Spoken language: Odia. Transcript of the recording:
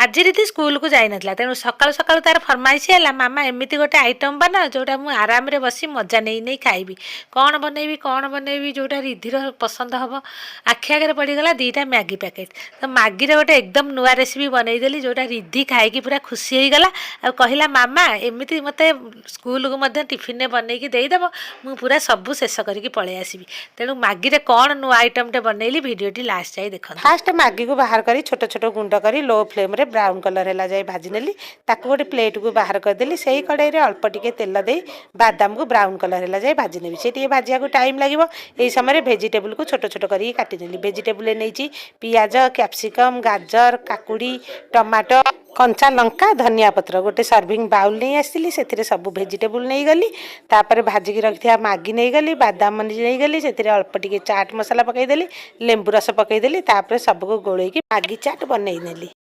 ଆଜି ରିଧି ସ୍କୁଲକୁ ଯାଇନଥିଲା, ତେଣୁ ସକାଳୁ ସକାଳୁ ତାର ଫରମାଇଶ ହେଲା, "ମାମା, ଏମିତି ଗୋଟେ ଆଇଟମ୍ ବନାଅ ଯେଉଁଟା ମୁଁ ଆରାମରେ ବସି ମଜା ନେଇ ନେଇ ଖାଇବି।" କ'ଣ ବନେଇବି, କ'ଣ ବନେଇବି ଯେଉଁଟା ରିଧିର ପସନ୍ଦ ହେବ? ଆଖି ଆଗରେ ପଡ଼ିଗଲା ଦୁଇଟା ମ୍ୟାଗି ପ୍ୟାକେଟ୍। ତ ମ୍ୟାଗିର ଗୋଟେ ଏକଦମ ନୂଆ ରେସିପି ବନେଇଦେଲି, ଯେଉଁଟା ରିଧି ଖାଇକି ପୁରା ଖୁସି ହେଇଗଲା ଆଉ କହିଲା, "ମାମା, ଏମିତି ମୋତେ ସ୍କୁଲକୁ ମଧ୍ୟ ଟିଫିନରେ ବନେଇକି ଦେଇଦେବ, ମୁଁ ପୁରା ସବୁ ଶେଷ କରିକି ପଳେଇ ଆସିବି।" ତେଣୁ ମ୍ୟାଗିରେ କ'ଣ ନୂଆ ଆଇଟମ୍ଟେ ବନେଇଲି, ଭିଡ଼ିଓଟି ଲାଷ୍ଟ ଯାଇ ଦେଖନ୍ତୁ। ଫାଷ୍ଟ ମ୍ୟାଗିକୁ ବାହାର କରି ଛୋଟ ଛୋଟ ଗୁଣ୍ଡ କରି ଲୋ ଫ୍ଲେମ୍ରେ ବ୍ରାଉନ୍ କଲର୍ ହେଲା ଯାଏ ଭାଜି ନେଲି। ତାକୁ ଗୋଟେ ପ୍ଲେଟ୍କୁ ବାହାର କରିଦେଲି। ସେଇ କଡ଼େଇରେ ଅଳ୍ପ ଟିକେ ତେଲ ଦେଇ ବାଦାମକୁ ବ୍ରାଉନ୍ କଲର୍ ହେଲା ଯାଏ ଭାଜି ନେବି। ସେ ଟିକେ ଭାଜିବାକୁ ଟାଇମ୍ ଲାଗିବ। ଏହି ସମୟରେ ଭେଜିଟେବୁଲକୁ ଛୋଟ ଛୋଟ କରିକି କାଟିନେଲି। ଭେଜିଟେବୁଲ ନେଇଛି ପିଆଜ, କ୍ୟାପ୍ସିକମ୍, ଗାଜର, କାକୁଡ଼ି, ଟମାଟୋ, କଞ୍ଚା ଲଙ୍କା, ଧନିଆ ପତ୍ର। ଗୋଟେ ସର୍ଭିଂ ବାଉଲ୍ ନେଇ ଆସିଥିଲି, ସେଥିରେ ସବୁ ଭେଜିଟେବୁଲ୍ ନେଇଗଲି। ତାପରେ ଭାଜିକି ରଖିଥିବା ମ୍ୟାଗି ନେଇଗଲି, ବାଦାମ ନେଇଗଲି, ସେଥିରେ ଅଳ୍ପ ଟିକେ ଚାଟ୍ ମସଲା ପକାଇଦେଲି, ଲେମ୍ବୁ ରସ ପକାଇଦେଲି। ତାପରେ ସବୁକୁ ଗୋଳେଇକି ମ୍ୟାଗି ଚାଟ୍ ବନେଇ ନେଲି।